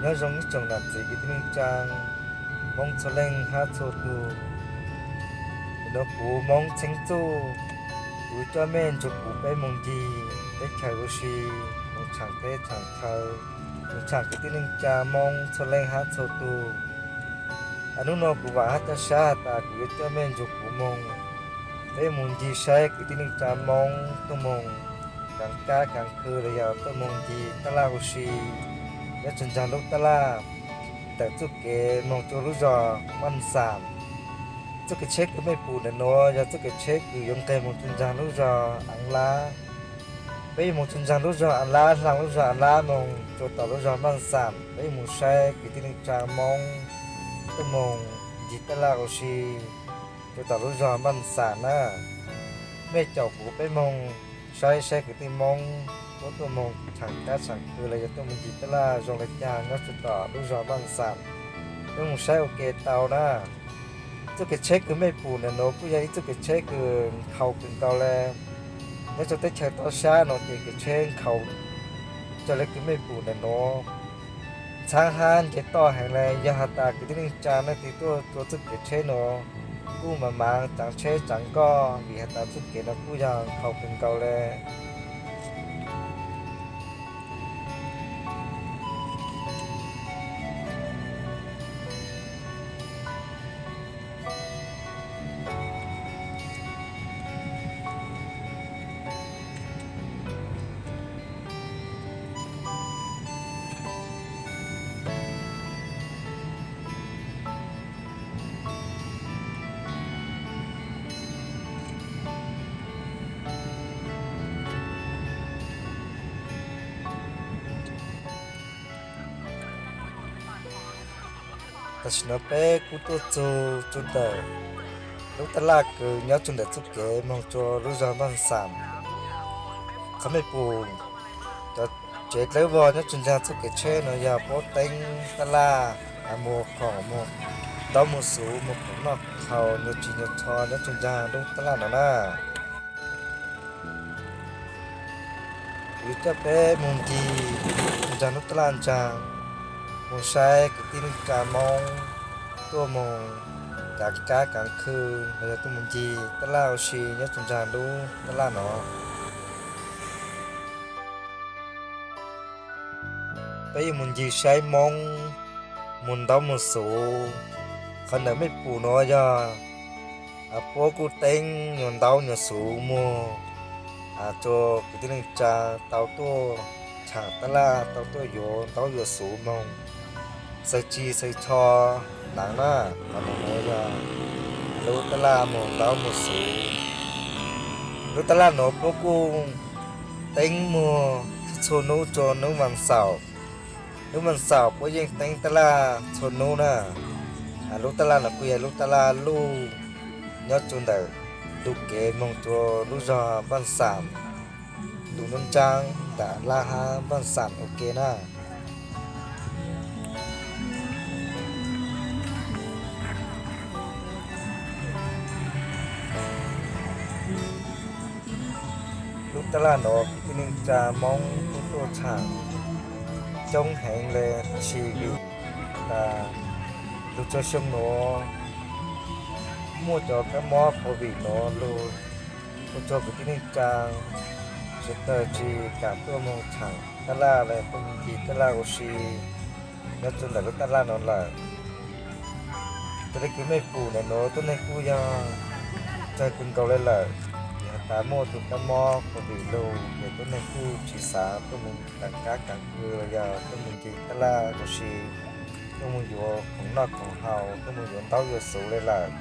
Nyob zoo ib tsoom nam txiv kwv tij neej tsaa Moob txhua leej hab txhua tug. Nim no kuv Moob Txheeb Txuj, kuv coj mej nrug kuv peb moog ncig teb chaws ua si, moog tshaam teb tshaam chaw, moog tshaam kwv tij neej tsaa Moob txhua leej hab txhua tug. Hnub no kuv vaam hab coj sab has tas kuv yuav coj mej nrug kuv moog, peb moog ncig saib kwv tij neej tsaa Moob tuaj moog kaav kab kaav khw los yog tuaj moog ncig taj laj ua si nyob tsuas nraag lub taj laj ntawm txuj kev moog rua lub zog Maj Xaam. Txuj kev tsheb kws mej pum ntawm nuav yog txuj kev tsheb kws yuav nqeg moog rua nraag lub zog Aav Lab. Peb yuav moog rua nraag lub zog Aav Lab, dlaag lub zog Aav Lab moog rua tom lub zog Maj Xaam, peb yuav moog saib kwv tij neej tsaa Moob tuaj moog ncig taj laj ua si rua tom lub zog Maj Xaam na. Mej caum kuv peb moog saib saib kwv tij Moob puab tuaj moog tshaam kab tshaam khw los yog tuaj moog ncig taj laj zoo le caag nyob rua tom lub zog Maj Xaam. Peb moog saib ua ke tau na. Txuj kev tsheb kws mej pum ntawm nuav kuj yog ib txuj kev tsheb kws nkhaus kawg nkaus le. Nyob rua teb chaws toj sab nuav ces kev tsheb nkhaus raws le kws mej pum ntawm nuav, ntxhaab hab nce toj heev le. Yog has tas kwv tij neej tsaa leej twg tuaj rua txuj kev tsheb nuav kuj maam maam tsaav tsheb tsaav nkoj vim has tas txuj kev nuav kuj yog nkhaus kawg nkaus le. Tam sim no peb kuj tuaj txug rua ntawm lub taj laj kws nyob rua ntawm txuj kev moog rua lub zog Maj Xaam. Qhov mej pum cov tsev dlawb vog nyob rua nraag txuj kev tsheb nuav yog puab teeb taj laj, muag khoom, muag ntaub muag xuv, muag khoom noj khoom haus, nyuag ris nyuag tsho nyob rua nraag lub taj laj nuav na. Kuv yuav coj peb moog ncig nraag lub taj laj ntsaag, moog saib kwv tij neej tsaa Moob tuaj moog kaav kab kaav khw los yog tuaj moog ncig taj laj ua si nyob rua nraag lub taj laj nuav. Peb yuav moog ncig saib Moob muag ntaub muag xuv. Qhov ntawm mej pum nuav yog puab kuj teeb nyuag ntaub nyuag xuv muag rua kwv tij neej tsaa tau tuaj tshaam taj laj, tau tuaj yuav ntaub yuav xuv moog xaws ris xaws tsho naav na. Qhov nuav yog lub taj laj muag ntaub muag xuv. Lub taj laj nuav puab kuj teeb muag txhua nub rua nub vaj xaum. Nub vaj xaum puab yeej teeb taj laj txhua nub na. Lub taj laj nuav kuj yog lub taj laj luj nyob rua ntawm ntu kev moog rua lub zog Npaj Xam, ntu nruab nraab ntawm Laj hab Npaj Xam ua ke na. Lub taj laj nuav kwv tij neej tsaa Moob kuj tuaj tshaam coob heev le, tab sis vim tas lug rua xyoo nuav muaj cov kab mob Covid nuav lug ua rua kwv tij neej tsaa sawv dawg tsis kam tuaj moog tshaam taj laj le tuaj moog ncig taj laj ua si nyob rua ntawm lub taj laj nuav lawm. Raws le kws mej pum ntawm nuav tuab neeg kuj yog tsawg kawg nkaus le lawm, vim has tas muaj tug kab mob Covid lug ces tuab neeg kuj tsis xav tuaj moog kaav kab kaav khw los yog tuaj moog ncig taj laj ua si, tuaj moog yuav khoom noj khoom haus, tuaj moog yuav ntaub yuav xuv le lawm.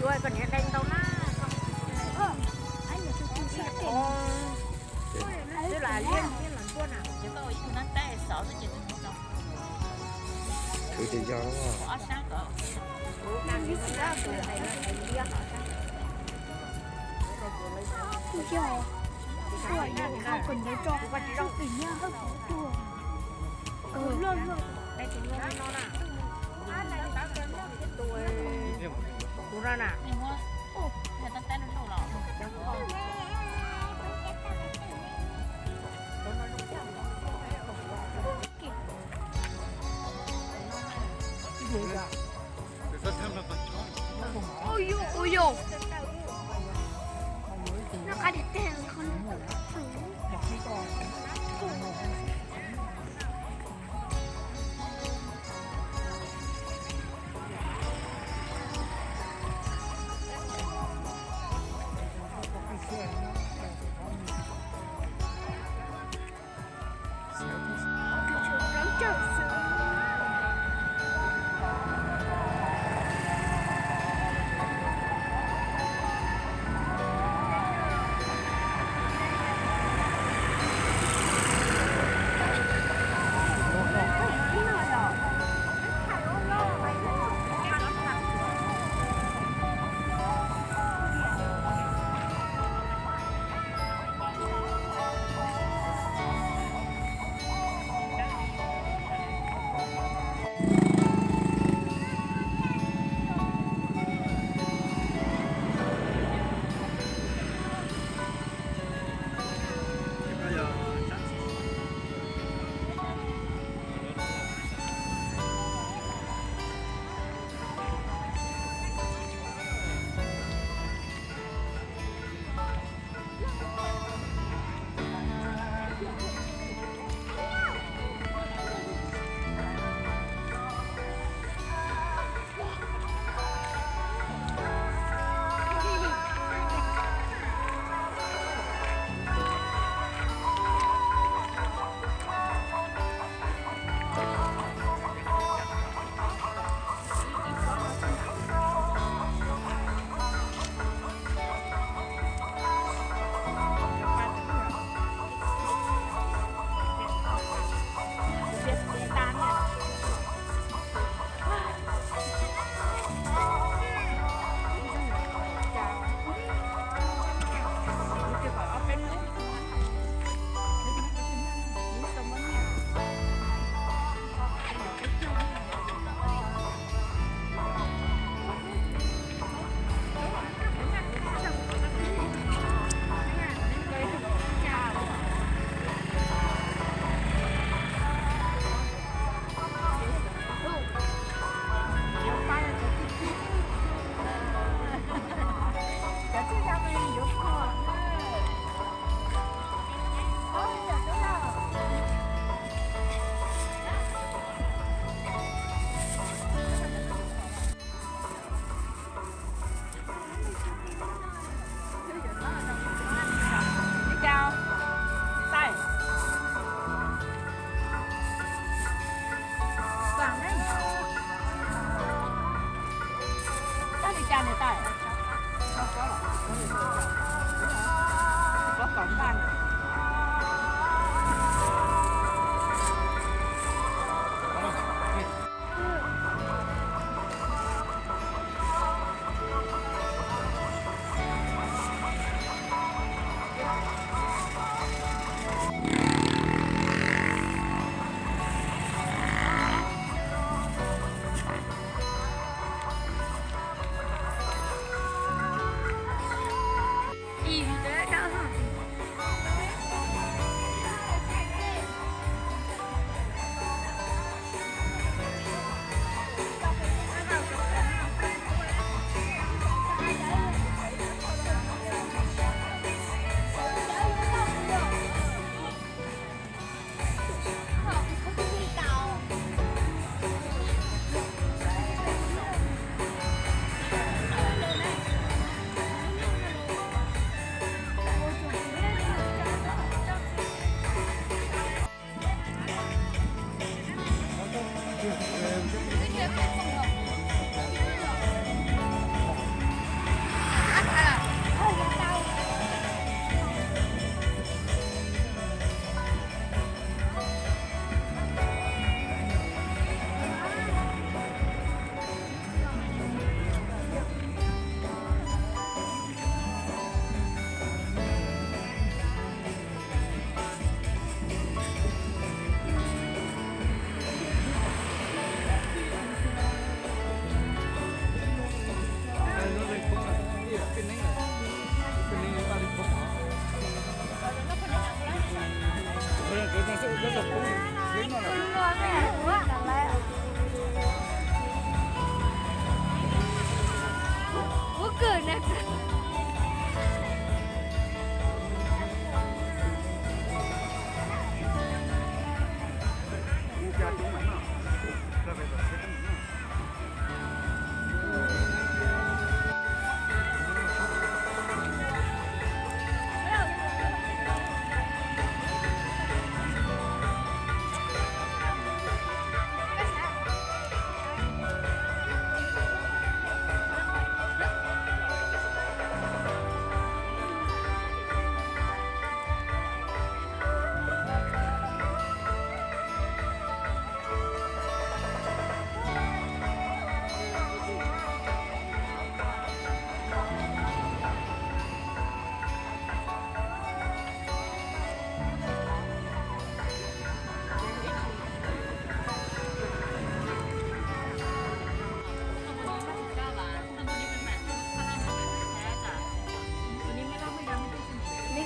Ua koj niam deev ntau na. Ua, twb lam liab liab los ntuaj na. Kuv tias yog. Yog, ua yog qhov kom ntawd tso, tus nyiaj hawb kuv tuag. Tus loj loj, tus loj no na. Tus no na. Ui yus, ui yus. Noj qab tiag tiag.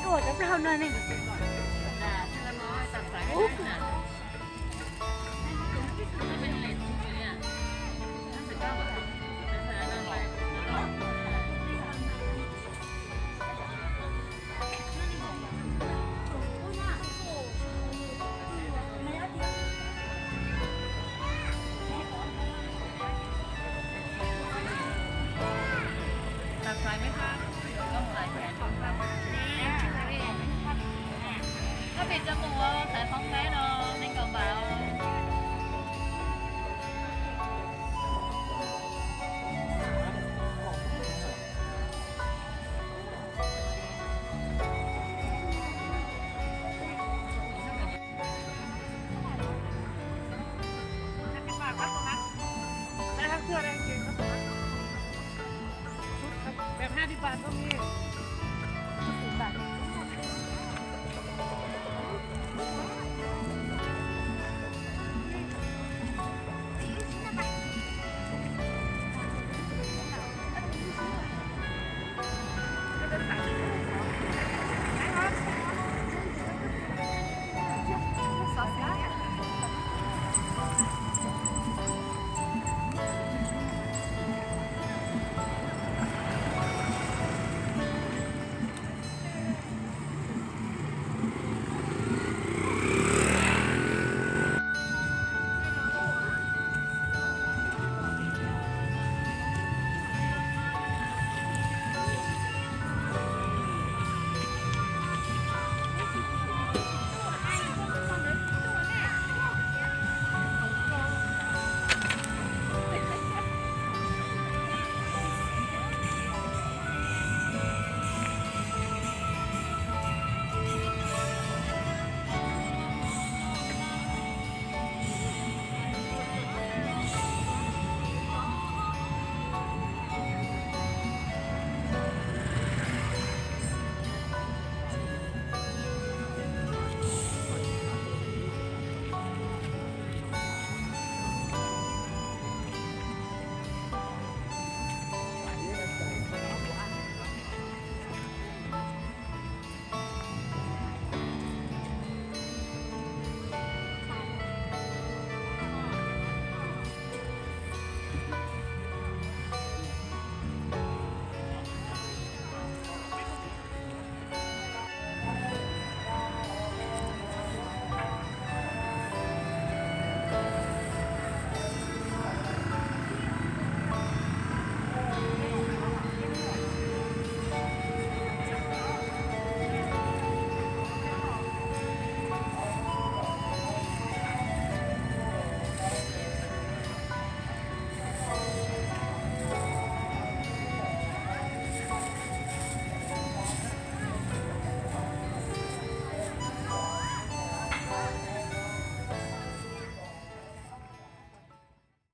Cov plaub hau no ne. Koj pim rau mus xaiv phoob mab no, nees nkaum npav. Hai mươi ba có không anh? Đấy, hấp xương đây, hấp xương có không anh? Đẹp hai mươi ba có không?